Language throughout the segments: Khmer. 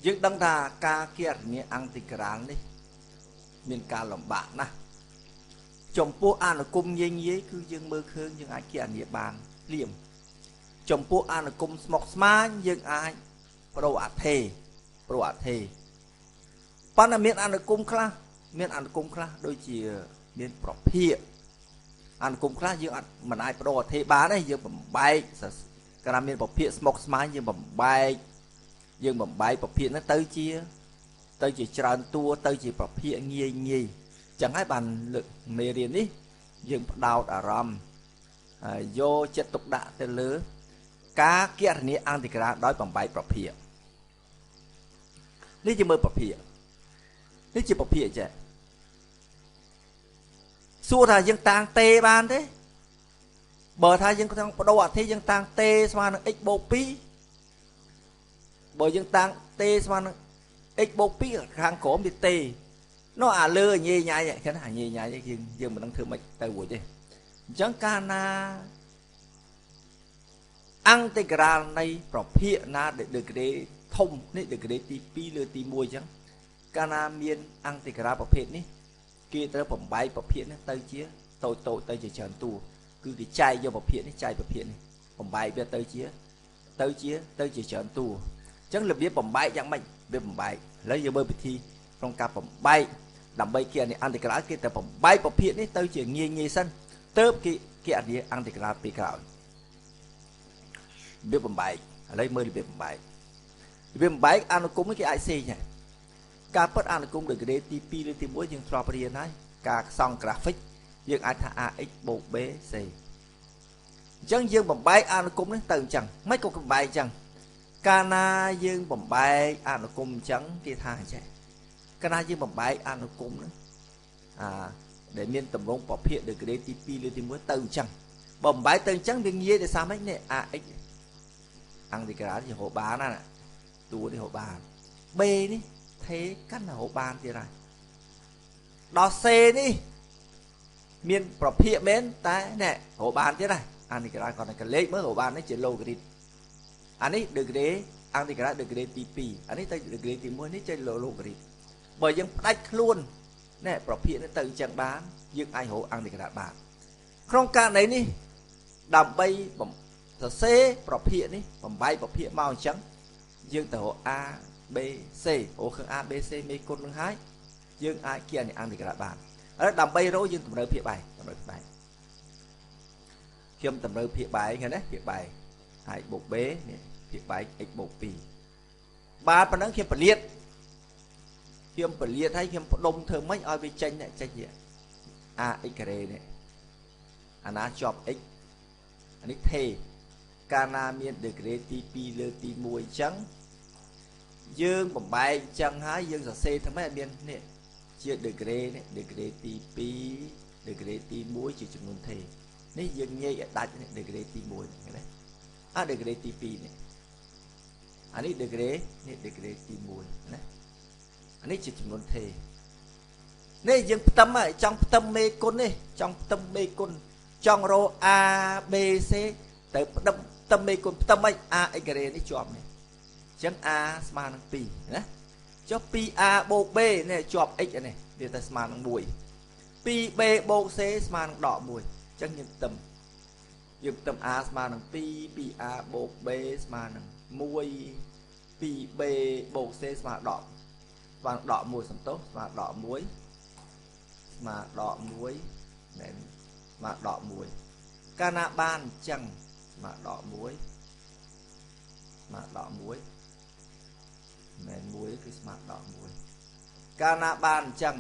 យើងដឹងថាការគណនាអង់តិក្រាលនេះមានការលំបាកណាស់ចំពោះអនុគមងាយងាយគឺយើងមើលឃើញយើងអាចគណនាបានភ្លាមចំពោះអនុគមស្មុគស្មាញយើងអាចប្រូអថេប្រូអថេប៉ុន្តែមានអនុគមខ្លះមានអនុគមខ្លះដូចជាមានប្រភាគអនុគមខ្លះយើងអត់មិនអាចប្រូអថេបានទេយើងបំបែកកាលណាមានប្រភាគស្មុគស្មាញយើងបំបែកប្រភាគហ្នឹងទៅជាច្រើនតួទៅជាប្រភាគងាយងាយចឹងហើយបានលើកមេរៀននេះយើងផ្ដោតអារម្មណ៍ហើយយកចិត្តទុកដាក់ទៅលើការគណនាអង់តិក្រាលដោយបំបែកប្រភាគនេះជាមើលប្រភាគនេះជាប្រភាគចេះសួរថាយើងតាំងទេបានទេបើថាយើងក្នុងបដូរអធិយើងតាំងទេស្មើនឹង x បូក2បើយើងតាំងទេស្មើនឹង x បូក2ខាងក្រោមវាទេនោះអាលើញ៉ៃញ៉ៃឃើញអាញ៉ៃញ៉ៃយើងមិនដឹងធ្វើម៉េចទៅរួចទេអញ្ចឹងកាលណាអង់តិក្រាលនៃប្រភាគណាដែលដឺក្រេធំនេះដឺក្រេទី2លើទី1អញ្ចឹងកាលណាមានអង់តិក្រាលប្រភេទនេះគេត្រូវបំបែកប្រភេទនេះទៅជាតូចតូចទៅជាច្រើនតួគឺគេចែកយកប្រភេទនេះចែកប្រភេទនេះបំបែកវាទៅជាច្រើនតួអញ្ចឹងរបៀបបំបែកយ៉ាងម៉េចវាបំបែកឥឡូវយើងមើលពិធីក្នុងការបំបែកដើម្បីគេអានេះអង់តិក្រាលគេតែបំបែកប្រភេទនេះទៅជាងាយងាយសិនទៅគេអានេះអង់តិក្រាលពីក្រោយរបៀបបំបែកឥឡូវមើលរបៀបបំបែករបៀបបំបែកអនុគមនេះគេអាចសេងដែរការពិតអនុគមដឺក្រេទី2ឬទី1យើងធ្លាប់រៀនហើយការសង់ក្រាហ្វិកយើងអាចថា ax បូក bc អញ្ចឹងយើងបំបែកអនុគមនេះទៅអញ្ចឹងមិនក៏បំបែកអញ្ចឹងកាលណាយើងបំបែកអនុគមអញ្ចឹងគេថាអញ្ចឹងកាលណាយើងបំបែកអនុគមហ្នឹងអាដែលមានតម្រងប្រភាគដឺក្រេទី2ឬទី1ទៅអញ្ចឹងបើបំបែកទៅអញ្ចឹងវាងាយដោយសារម៉េចនេះ ax អង់តិក្រាលយើងរកបានណាតួនេះរកបាន b នេះថេកាន់តែរកបានទៀតហើយដល់ C នេះមានប្រភាគមែនតែណែរកបានទៀតហើយអានេះគេគាត់តែកលេចមើលរកបាននេះជាឡូការីតអានេះដឺក្រេអង់តិក្រាលដឺក្រេទី2អានេះទៅដឺក្រេទី1នេះចេញឡូការីតបើយើងផ្ដាច់ខ្លួនណែប្រភាគនេះទៅអញ្ចឹងបានយើងអាចរកអង់តិក្រាលបានក្នុងករណីនេះដើម្បីសរសេរប្រភាគនេះបំបែកប្រភាគមកអញ្ចឹងយើងទៅរក A B C អូគ្រឿង A B C មេគុណនឹងហើយយើងអាចគណនាអង់តិក្រាលបានឥឡូវដើម្បីរកយើងតម្រូវភាគបែកតម្រូវបែកខ្ញុំតម្រូវភាគបែកឃើញទេភាគបែក i បូក b នេះភាគបែក x បូក2បាទប៉ុណ្ណឹងខ្ញុំពលាតហើយខ្ញុំផ្ដុំធ្វើម៉េចឲ្យវាចេញចេញនេះ a x ការ៉េនេះអាណាជាប់ x អានេះថេកាលណាមានដឺក្រេទី2លើទី1អញ្ចឹងយើងបំបែកអញ្ចឹងហើយយើងសរសេរធ្វើម៉េចឲ្យមាននេះជាដឺក្រេនេះដឺក្រេទី2ដឺក្រេទី1ជាចំនួនថេនេះយើងញែកឲ្យដាច់នេះដឺក្រេទី1នេះណាអាដឺក្រេទី2នេះអានេះដឺក្រេនេះដឺក្រេទី1ណាអានេះជាចំនួនថេនេះយើងផ្ទឹមហើយចង់ផ្ទឹមមេគុណនេះចង់ផ្ទឹមមេគុណចង់រក A B C ទៅផ្ទឹមផ្ទឹមមេគុណផ្ទឹមអី A x ការ៉េនេះជាប់នេះអញ្ចឹង A ស្មើនឹង2ណាចុះ 2A បូក B នេះជាប់ x នេះវាទៅស្មើនឹង1 2B បូក C ស្មើនឹងដក1អញ្ចឹងយើងផ្ទឹម A ស្មើនឹង2 2A បូក B ស្មើនឹង1 2B បូក C ស្មើដកស្មើនឹងដក1សំទោសស្មើដក1ស្មើដក1មែនស្មើដក1កាលណាបានអញ្ចឹងស្មើដក1ស្មើដក1មែន1គឺស្មើដក1កាលណាបានអញ្ចឹង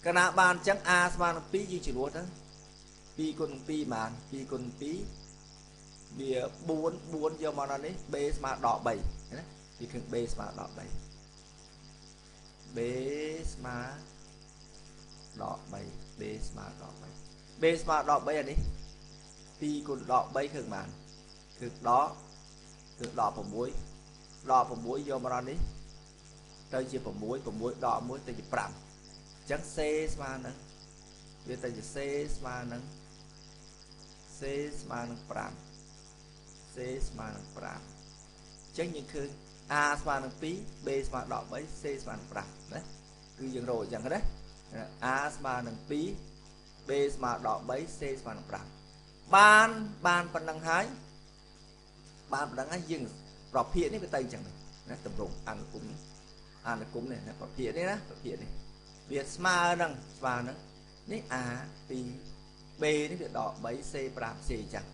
កាលណាបានអញ្ចឹង a ស្មើនឹង2យើងជ្រួតទៅ2គុណនឹង2បាន2គុណ2វា4 4យកមកដល់នេះ b ស្មើដក3ណាវាគឺ b ស្មើដក3 b ស្មើដក3 b ស្មើដក3 b ស្មើដក3អានេះ2គុណដក3គឺបានគឺដកគឺដក6ដក6យកមកដល់នេះទៅជា6 6ដក1ទៅជា5អញ្ចឹង c ស្មើនឹងវាទៅជា c ស្មើនឹង c ស្មើនឹង5 c ស្មើនឹង5អញ្ចឹងយើងឃើញ a ស្មើនឹង2 b ស្មើដក3 c ស្មើនឹង5ណាគឺយើងរកអញ្ចឹងណា a ស្មើនឹង2 b ស្មើដក3 c ស្មើនឹង5បានបានប៉ុណ្ណឹងហើយបានប៉ុណ្ណឹងហើយយើងប្រភេទនេះវាទៅអញ្ចឹងណាតម្រងអនុគមអនុគមនេះណាប្រភេទនេះណាប្រភេទនេះវាស្មើនឹងស្មើនឹងនេះ a 2 b នេះវាដក3 c 5 c អញ្ចឹង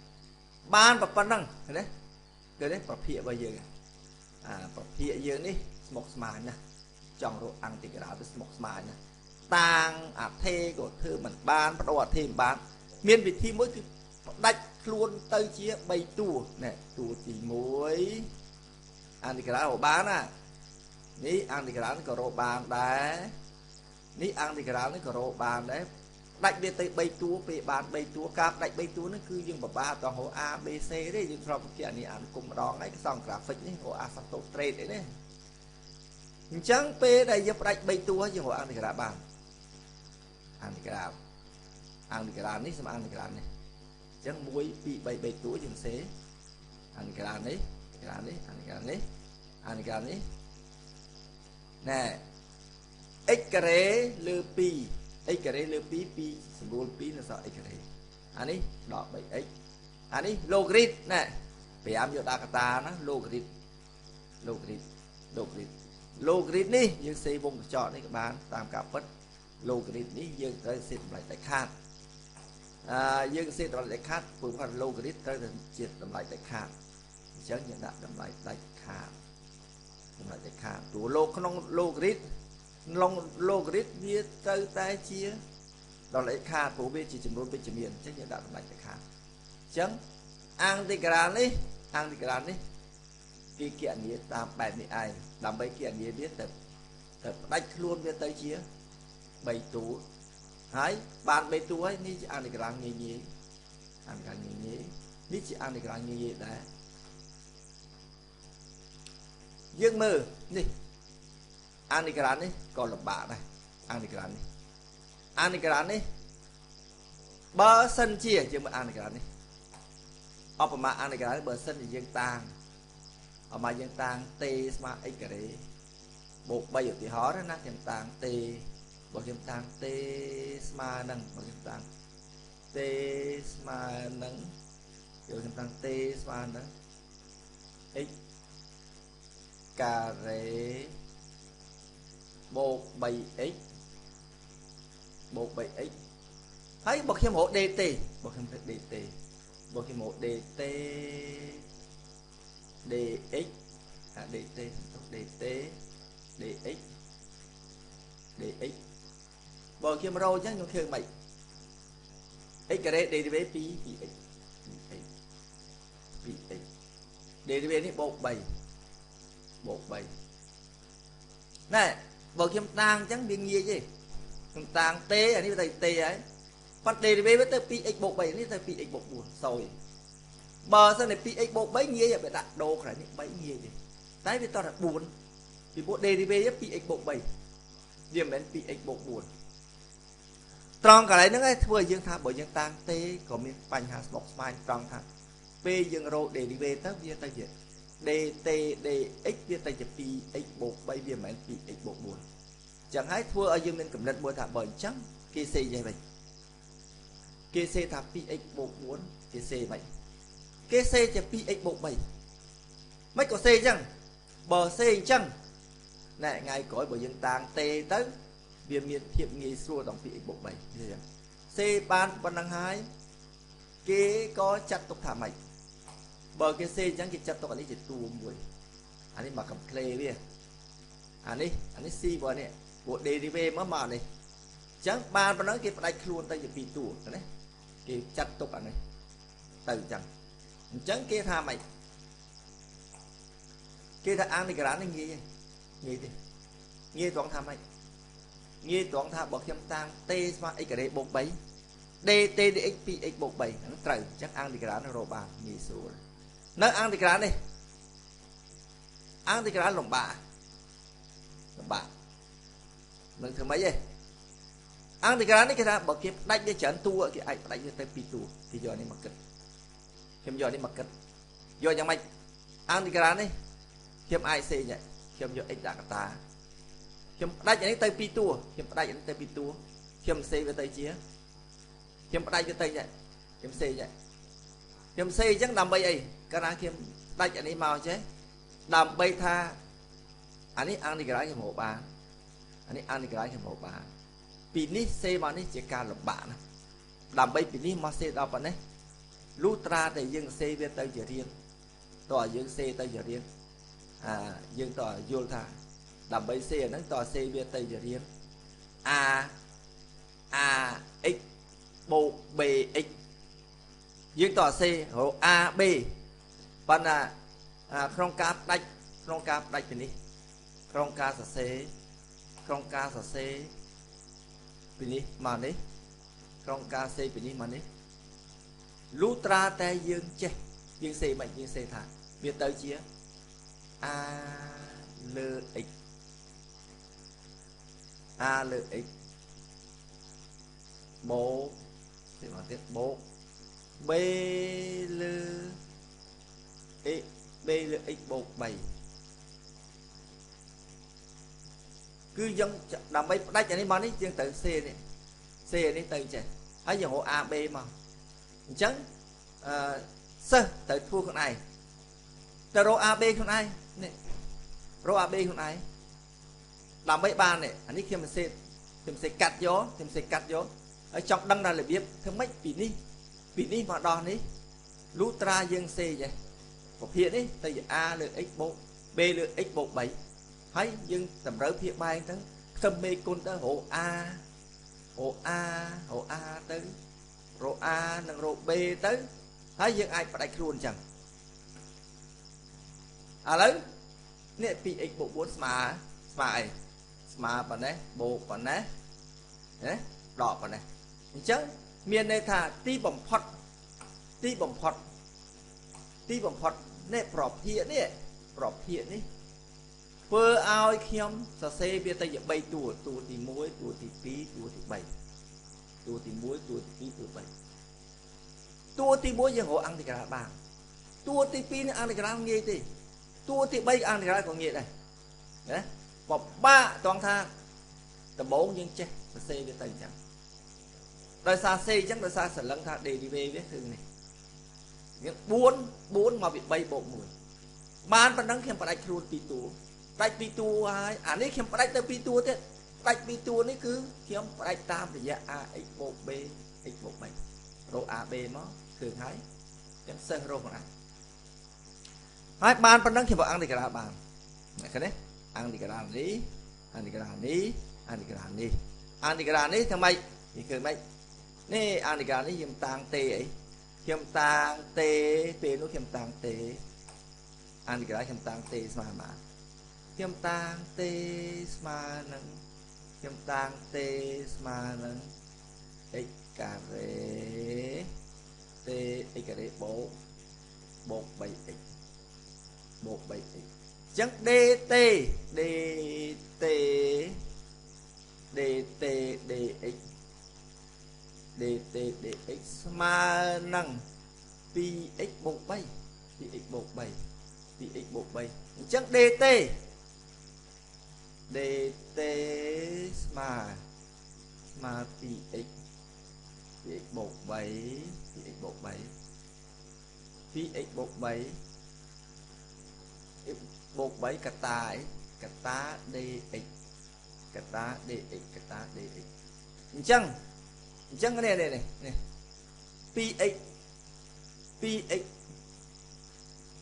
បានប៉ុណ្ណឹងណាគឺនេះប្រភេទរបស់យើងអាប្រភេទយើងនេះស្មុគស្មាញណាចង់រកអង់តិក្រាលវាស្មុគស្មាញណាតាងអធេក៏ធ្វើមិនបានបដូរអធេមិនបានមានវិធីមួយគឺផ្ដាច់ខ្លួនទៅជា3តួណែតួទី1អង់តិក្រាលរកបានណានេះអង់តិក្រាលក៏រកបានដែរនេះអង់តិក្រាលនេះក៏រកបានដែរផ្ដាច់វាទៅ3តួពេលបាន3តួការផ្ដាច់3តួនេះគឺយើងពិបាកតរក A B C ទេយើងធ្លាប់គណនាអនុគមម្ដងហើយខ្សងក្រាហ្វិកនេះរក asymptote trade អីនេះអញ្ចឹងពេលដែលយើងផ្ដាច់3តួយើងរកអង់តិក្រាលបានអង់តិក្រាលអង់តិក្រាលនេះស្មើអង់តិក្រាលនេះអញ្ចឹង1 2 3 3តួយើងសេអង់តិក្រាលនេះក្រាលនេះអង់តិក្រាលនេះអង់តិក្រាលនេះណែ x ការ៉េលើ2 x ការ៉េលើ2 2សម្រួល2នៅសល់ x ការ៉េអានេះដក 3x អានេះ logarit ណែ5យកដាក់កតាណា logarit logarit logarit logarit នេះយើងសេវងកញ្ចក់នេះក៏បានតាមការពិត logarit នេះយើងត្រូវសេតម្លៃដាច់ខាតយើងសេតម្លៃដាច់ខាតព្រោះថា logarit ត្រូវតែជាតម្លៃដាច់ខាតអញ្ចឹងយើងដាក់តម្លៃដាច់ខាតតម្លៃដាច់ខាតព្រោះលោកក្នុង logarit logarit វាត្រូវតែជាតម្លៃខាតព្រោះវាជាចំនួនវិជ្ជមានអញ្ចឹងយើងដាក់តម្លៃដាច់ខាតអញ្ចឹងអង់តិក្រាលនេះអង់តិក្រាលនេះគេគណនាតាមបែបនេះឯងដើម្បីគណនាវាទៅផ្ដាច់ខ្លួនវាទៅជា3តួហើយបាន3តួហើយនេះជាអង់តិក្រាលងាយងាយអង់តិក្រាលងាយងាយនេះជាអង់តិក្រាលងាយងាយដែរយើងមើលនេះអង់តិក្រាលនេះក៏លំបាកដែរអង់តិក្រាលនេះអង់តិក្រាលនេះបើសិនជាយើងមើលអង់តិក្រាលនេះអបមាអង់តិក្រាលបើសិនជាយើងតាងអបមាយើងតាង t ស្មើ x ការ៉េបូក3ឧទាហរណ៍ណាខ្ញុំតាង t បើខ្ញុំតាង t ស្មើនឹងបើខ្ញុំតាង t ស្មើនឹងយកខ្ញុំតាង t ស្មើនឹង x ការ៉េបូក 3x បូក 3x ហើយបើខ្ញុំរក dt បើខ្ញុំរក dt បើខ្ញុំរក dt dx អា dt dt dx dx បើខ្ញុំរកអញ្ចឹងខ្ញុំឃើញម៉េច x ការ៉េ derivative 2 2x 2x 2x derivative នេះបូក3បូក3ណែបើខ្ញុំតាងអញ្ចឹងវាងាយទេខ្ញុំតាង t អានេះវាទៅ t ហើយប៉ុន្តែ derivative វាទៅ 2x បូក3នេះទៅ 2x បូក4សូយបើសិនតែ 2x បូក3ងាយវាដាក់ដូរក្រោយនេះ3ងាយទេតែវាតតែ4ពីព្រោះ derivative 2x បូក3វាមិនមែន 2x បូក4ត្រង់កន្លែងហ្នឹងឯងធ្វើឲ្យយើងថាបើយើងតាង t ក៏មានបញ្ហាស្មុគស្មាញត្រង់ថាពេលយើងរក derivative ទៅវាទៅជា dt dx វាទៅជា 2x បូក3វាមិនមែន 2x បូក4ចឹងហើយធ្វើឲ្យយើងមានកំណត់មួយថាបើអញ្ចឹងគេសេយ៉ាងម៉េចគេសេថា 2x បូក4គេសេម៉េចគេសេជា 2x បូក3មិនក៏សេអញ្ចឹងបើសេអញ្ចឹងណែថ្ងៃក្រោយបើយើងតាង t ទៅវាមានភាពងាយស្រួលដល់ 2x បូក3អញ្ចឹងសេបានប៉ុណ្ណឹងហើយគេក៏ចាត់ទុកថាម៉េចបើគេសេអញ្ចឹងគេចាត់ទុកអានេះជាតួមួយអានេះមកកំផ្លេវាអានេះ C បើនេះព្រោះ derivative មកនេះអញ្ចឹងបានប៉ុណ្ណឹងគេផ្ដាច់ខ្លួនទៅជា2តួណាគេចាត់ទុកអានេះទៅអញ្ចឹងអញ្ចឹងគេថាម៉េចគេថាអង់តិក្រាលនេះងាយងាយទេងាយត្រង់ថាម៉េចងាយត្រង់ថាបើខ្ញុំតាង t ស្មើ x ការ៉េបូក3 dt dx 2x បូក3ហ្នឹងត្រូវអញ្ចឹងអង់តិក្រាលនឹងរកបានងាយស្រួលនៅអង់តិក្រាលនេះអង់តិក្រាលលំបាកលំបាកនឹងធ្វើម៉េចទេអង់តិក្រាលនេះគេថាបើគេផ្ដាច់វាច្រើនតួគេអាចផ្ដាច់វាទៅ2តួគេយកនេះមកគិតខ្ញុំយកនេះមកគិតយកយ៉ាងម៉េចអង់តិក្រាលនេះ ខ្ញុំអាចសេញខ្ញុំយក x ដាក់កតាខ្ញុំផ្ដាច់អានេះទៅពីរតួខ្ញុំផ្ដាច់អានេះទៅពីរតួខ្ញុំសេវាទៅជាខ្ញុំផ្ដាច់វាទៅខ្ញុំសេខ្ញុំសេអញ្ចឹងដើម្បីអីកាលណាខ្ញុំផ្ដាច់អានេះមកចេះដើម្បីថាអានេះអង្គនិក្រាខ្ញុំរកបានអានេះអង្គនិក្រាខ្ញុំរកបានពីនេះសេមកនេះជាការលំបាកណាស់ដើម្បីពីនេះមកសេដល់ប៉ុណ្ណេះលុះត្រាតែយើងសេវាទៅជារៀងតើយើងសេទៅជារៀងអាយើងតើយល់ថាដើម្បីសេអាហ្នឹងតើសេវាទៅជារៀង a a x បូក b x យើងតើសេរក a b ប៉ុន្តែក្នុងការផ្ដាច់ក្នុងការផ្ដាច់ពីនេះក្នុងការសរសេរក្នុងការសរសេរពីនេះមកនេះក្នុងការសេពីនេះមកនេះលុះត្រាតែយើងចេះយើងសេមិនយើងសេថាវាទៅជា a លើ x a លើ x បូកសេមកទៀតបូក b លើ x b លើ x បូក3គឺយើងដើម្បីផ្ដាច់អានេះមកនេះយើងត្រូវសេនេះសេនេះទៅចេះហើយយើងរក a b មកអញ្ចឹងអឺសិស្សត្រូវធ្វើខ្លួនឯងទៅរក a b ខ្លួនឯងនេះរក a b ខ្លួនឯងដើម្បីបាននេះអានេះខ្ញុំសេខ្ញុំសេកាត់យកខ្ញុំសេកាត់យកហើយចង់ដឹងដល់របៀបធ្វើម៉េចពីនេះពីនេះមកដល់នេះលុះត្រាយើងសេចេះប្រភេទនេះទៅជា a លើ x បូក b លើ x បូក3ហើយយើងតម្រូវភាគបែងទៅខ្ទឹមមេគុណទៅរក a រក a រក a ទៅរក a និងរក b ទៅហើយយើងអាចផ្ដាច់ខ្លួនអញ្ចឹងឥឡូវនេះ 2x បូក4ស្មើស្មើអីស្មើប៉ុណ្ណេះបូកប៉ុណ្ណេះណាដកប៉ុណ្ណេះអញ្ចឹងមានន័យថាទីបំផុតទីបំផុតទីបំផុតនេះប្រភេទនេះប្រភេទនេះធ្វើឲ្យខ្ញុំសរសេរវាទៅជា3តួតួទី1តួទី2តួទី3តួទី1តួទី2តួ3តួទី1យើងរកអង្គតិក្រាបានតួទី2នេះអង្គតិក្រាងាយទេតួទី3អង្គតិក្រាក៏ងាយដែរណាពិបាកត្រង់ថាដំបូងយើងចេះសរសេរវាទៅអញ្ចឹងដោយសារសេអញ្ចឹងដោយសារសន្លឹងថា derivative វាគឺនេះយើង4 4មកពី3បូក1បានប៉ុណ្ណឹងខ្ញុំផ្ដាច់ខ្លួន2តួផ្ដាច់2តួហើយអានេះខ្ញុំផ្ដាច់ទៅ2តួទៀតផ្ដាច់2តួនេះគឺខ្ញុំផ្ដាច់តាមរយៈ ax បូក b x បូក3រក ab មកឃើញហើយអញ្ចឹងសិស្សរកខ្លួនឯងហើយបានប៉ុណ្ណឹងខ្ញុំអង្គតិក្រាបានឃើញទេអង្គតិក្រានេះអង្គតិក្រានេះអង្គតិក្រានេះអង្គតិក្រានេះធ្វើម៉េចនិយាយឃើញម៉េចនេះអង្គតិក្រានេះខ្ញុំតាំងទេអីខ្ញុំតាំងទេពេលនោះខ្ញុំតាំងទេអង្គតិក្រាខ្ញុំតាំងទេស្មើមកខ្ញុំតាំងទេស្មើនឹងខ្ញុំតាំងទេស្មើនឹង x ការ៉េទេ x ការ៉េបូកបូក 3x បូក 3x អញ្ចឹង dt dt dt dx dt dx ស្មើនឹង 2x បូក3 2x បូក3 2x បូក3អញ្ចឹង dt dt ស្មើស្មើ 2x 2x បូក3 2x បូក3 2x បូក3 x បូក3កតាអីកតា dx កតា dx កតា dx អញ្ចឹងអញ្ចឹងនេះនេះនេះ 2x 2x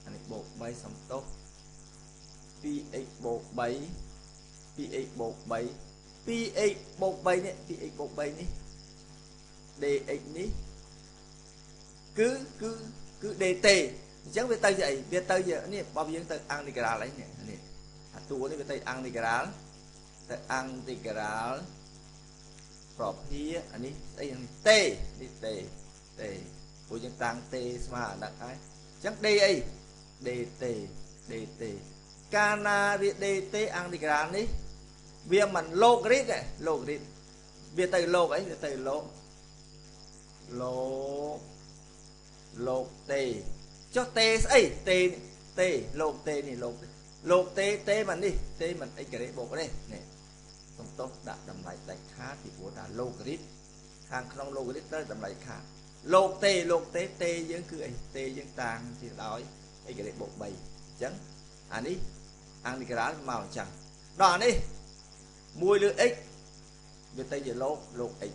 អានេះបូក3សំទោស 2x បូក3 2x បូក3 2x បូក3នេះ 2x បូក3នេះ dx នេះគឺគឺគឺ dt អញ្ចឹងវាទៅជាអីវាទៅជានេះបើយើងទៅអង្គនិក្រាលអីនេះនេះអាតួនេះវាទៅអង្គនិក្រាលទៅអង្គនិក្រាលប្រភេទអានេះស្អីនេះទេនេះទេទេព្រោះយើងតាំងទេស្មើអាហ្នឹងហើយអញ្ចឹង d អី dt dt កាលណាវា dt អង្គនិក្រាលនេះវាមិនឡូការីតទេឡូការីតវាទៅលោកអីវាទៅលោកលោកលោកទេចុះទេស្អីទេទេលោកទេនេះលោកទេ លោកទេ ទេមិននេះទេ មិន x ការ៉េបូកនេះ នេះសំទោស ដាក់តម្លៃដាច់ខាត ពីព្រោះថាឡូការីតខាងក្នុងឡូការីតត្រូវតម្លៃខាត។ លោកទេ លោកទេ ទេយើងគឺអី? ទេយើងតាងជាដោយ x ការ៉េបូក3។ អញ្ចឹងអានេះអាំងទីក្រាលមកអញ្ចឹង ដល់អានេះ1លើ x វាទៅជាលោក x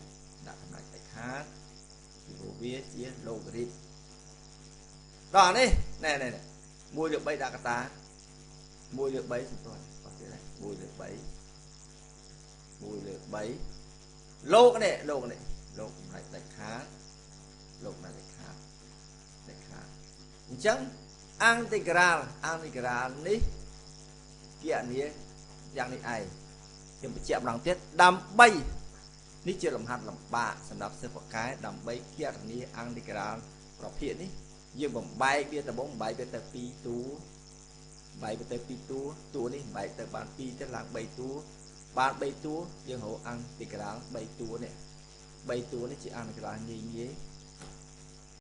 ដាក់តម្លៃដាច់ខាត ពីព្រោះវាជាឡូការីត។ ដល់អានេះណែណែ1លើ3ដាក់កតា1លើ3 សំទោស អត់ទេ 1លើ3 1លើ3 លោកនេះ លោកនេះ លោកតម្លៃដាច់ខាត លោកណាដាច់ខាត ដាច់ខាត។ អញ្ចឹងអាំងទីក្រាល អាំងទីក្រាលនេះគណនាយ៉ាងនេះឯង។ ខ្ញុំបញ្ជាក់ម្ដងទៀត ដើម្បីនេះជាលំហាត់លំបាកសម្រាប់សិស្សពូកែ ដើម្បីគណនាអាំងទីក្រាលប្រភេទនេះ យើងបំបែកវាដំបូង បំបែកវាទៅ2តួ បែកវាទៅ2តួ តួនេះបែកទៅបាន2ទៅឡើង3តួ បាន3តួ យើងរកអាំងទីក្រាល3តួនេះ 3តួនេះជាអាំងទីក្រាលងាយងាយ